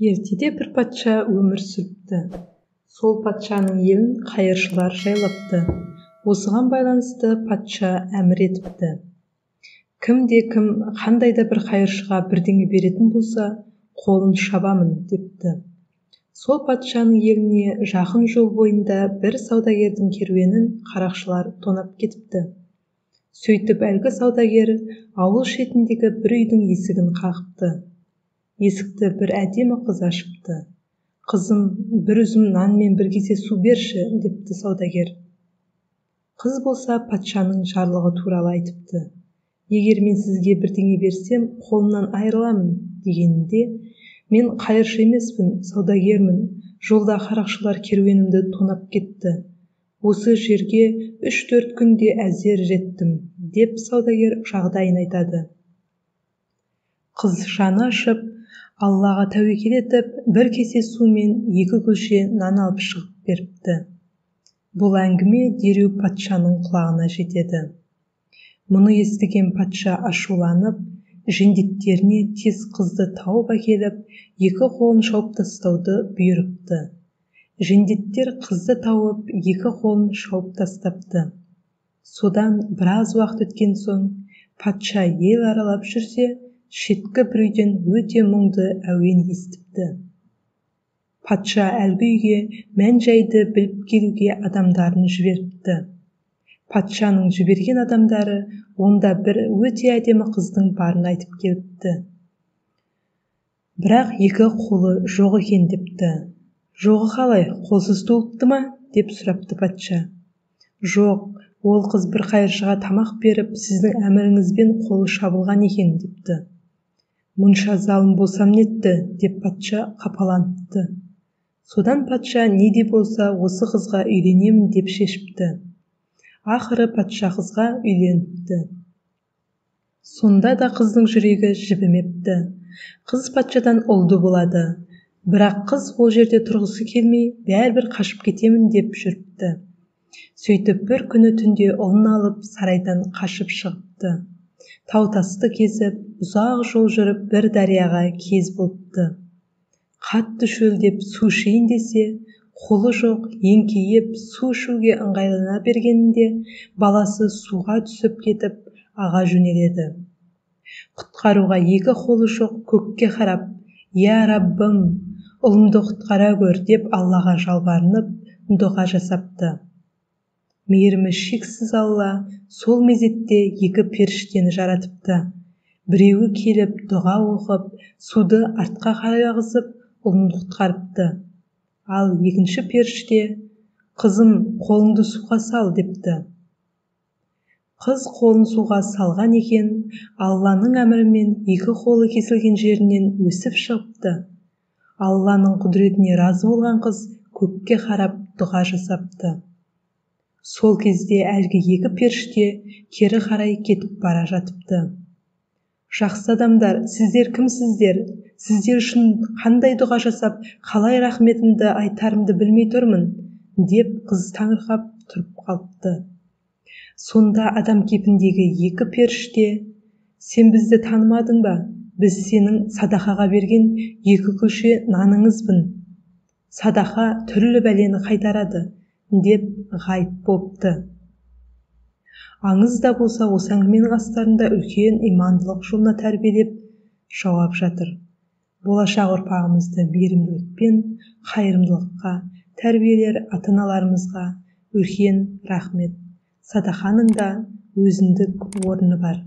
Ертеде бір патша өмір сүріпті. Сол патшаның елін қайыршылар жайлапты. Осыған байланысты патша әмір етіпті. Кімде-кім қандай да бір қайыршыға бірдеңе беретін болса, қолын шабамын депті. Сол патшаның еліне жақын жол бойында бір саудагердің керуенін қарақшылар тонап кетіпті. Сөйтіп әлгі саудагер ауыл шетіндегі бір үйдің есігін қағыпты. Есікті бір әдемі қыз ашыпты. Қызым, бір үзім нан мен бір кесе су берші, депті саудагер. Қыз болса патшаның жарлығы туралы айтыпты. Егер мен сізге бірдеңе берсем, қолымнан айырыламын дегенінде, мен қайыршы емеспін, саудагермін. Жолда қарақшылар керуенімді тонап кетті. Осы жерге 3-4 күнде әзер жеттім, деп саудагер жағдайын айтады. Қыз жаны ашып, Аллаға тәуекел етіп, бір кесе су мен 2 күлше нан алып шығып беріпті. Бұл әңгіме дереу патшаның құлағына жетеді. Мұны естіген патша ашуланып, жендеттеріне тез қызды тауып әкеліп, 2 қолын шауып тастауды бұйырыпты. Жендеттер қызды тауып, 2 қолын шауып тастапты. Содан біраз уақыт өткен соң, патша ел аралап жүрсе, шеткі бір үйден өте мұңды әуен естіпті. Патша әлгі үйге мән-жайды біліп келуге адамдарын жіберіпті. Патшаның жіберген адамдары онда бір өте әдемі қыздың барын айтып келіпті. Бірақ 2 қолы жоқ екен депті. Жоғы қалай, қолсыз туылыпты ма? Деп сұрапты патша. Жоқ, ол қыз бір қайыршыға тамақ беріп, сіздің әміріңізбен қолы шабылған екен депті. Мұнша залым болсам нетті, деп патша қапаланыпты. Содан патша не де болса осы қызға үйленемін деп шешіпті. Ақыры патша қызға үйленіпті. Сонда да қыздың жүрегі жібімепті. Қыз патшадан ұлды болады. Бірақ қыз ол жерде тұрғысы келмей, бәрібір қашып кетемін деп жүріпті. Сөйтіп бір күні түнде ұлын алып сарайдан қашып шығыпты. Тау-тасты кезіп, ұзақ жол жүріп бір дарияға кез болыпты. Қатты шөлдеп су ішейін десе, қолы жоқ, еңкейіп су ішуге ыңғайлана бергенінде баласы суға түсіп кетіп, аға жөнеледі. Құтқаруға 2 қолы жоқ көкке қарап, «Я Раббым, ұлымды құтқара көр» деп Аллаға жалбарынып, дұға жасапты. Мейірімі шексіз Алла сол мезетте 2 періштені жаратыпты. Біреуі келіп дұға оқып, суды артқа қарай ағызып, ұлын құтқарыпты. Ал екінші періште, «Қызым, қолыңды суға сал» депті. Қыз қолын суға салған екен, Алланың әмірімен 2 қолы кесілген жерінен өсіп шығыпты. Алланың құдіретіне разы болған қыз көкке қарап дұға жасапты. Сол кезде әлгі 2 періште кері қарай кетіп бара жатыпты. Жақсы адамдар, сіздер кімсіздер? Сіздер үшін қандай дұға жасап, қалай рахметімді айтарымды білмей тұрмын, деп қыз таңырқап тұрып қалыпты. Сонда адам кейпіндегі 2 періште, «Сен бізді танымадың ба? Біз сенің садақаға берген 2 күлше наныңызбын. Садақа түрлі бәлені қайтарады», деп ғайып болыпты. Аңыз да болса осы әңгіменің астарында үлкен имандылық жолына тәрбиелеп жауап жатыр. Болашақ ұрпағымызды мейірімділікпен, қайырымдылыққа тәрбиелер ата-аналарымызға үлкен рахмет. Садақаның да өзіндік орны бар.